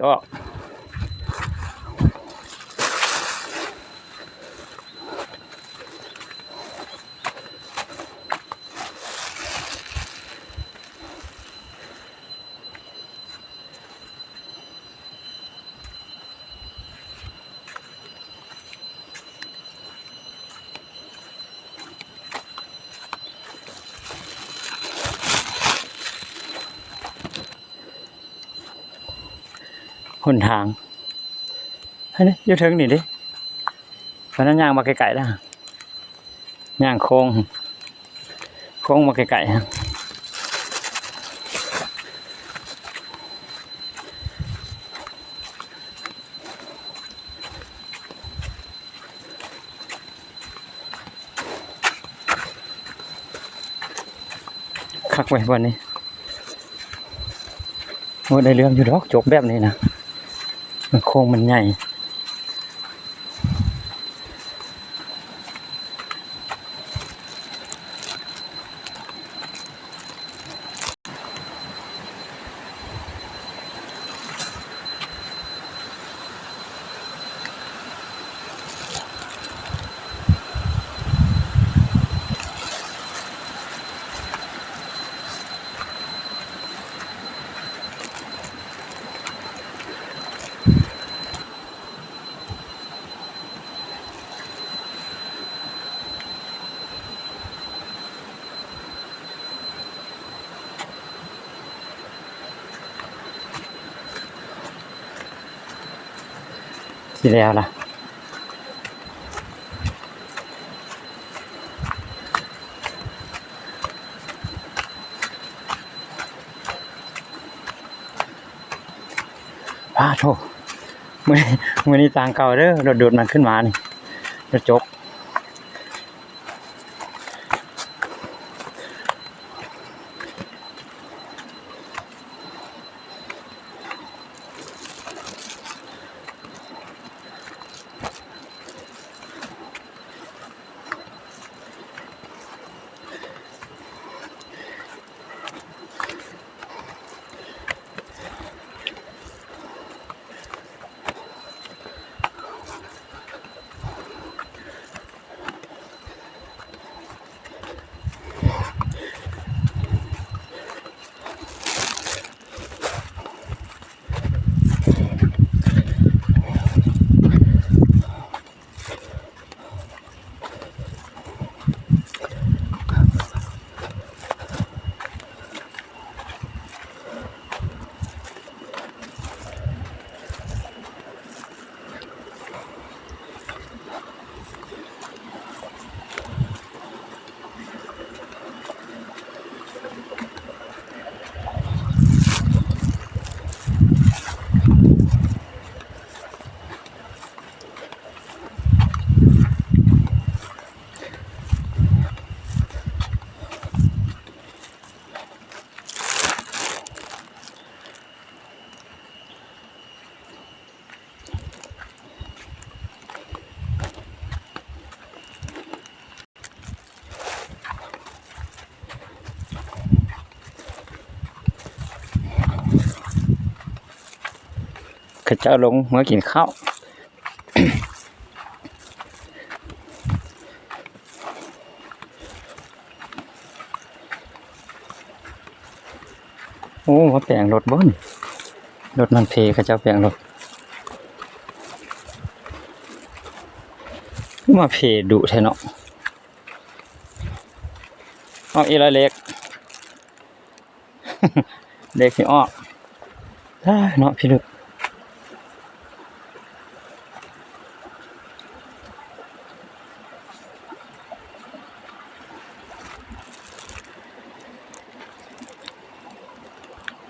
ອອກ ຫົນທາງ ອັນນີ້ຢູ່ເທິງນີ້ເດ້ ຕອນນັ້ນຍ່າງມາໃກ້ໆ ແລ້ວ ຍ່າງໂຄ້ງ ໂຄ້ງມາໃກ້ໆ ຄັກເວີຍບ່ອນນີ້. ໂອ້ ໄດ້ເລື່ອງຢູ່ດອກ ຈົກແບບນີ້ນະ ມັນໂຄ້ງມັນໃຫຍ່. ຊິແລ້ວລະ ປາໂທ້ ມື້ ມື້ນີ້ຕ່າງເກົ່າເດີ ລົດດູດມັນຂຶ້ນມານີ້ ລົດຈົກ. ເຂົາເຈົ້າລົງເມືອກິນເຂົ້າ. ໂອ້ ມາແປງລົດບໍ່ນີ້? ລົດມັນເພ ເຂົາເຈົ້າແປງລົດ ມາເພດຸແທ້ເນາະ. ເອົາອີກລະເລັກ ເລັກຊິອອກ ເອີ ເນາະ ພິລຶກ.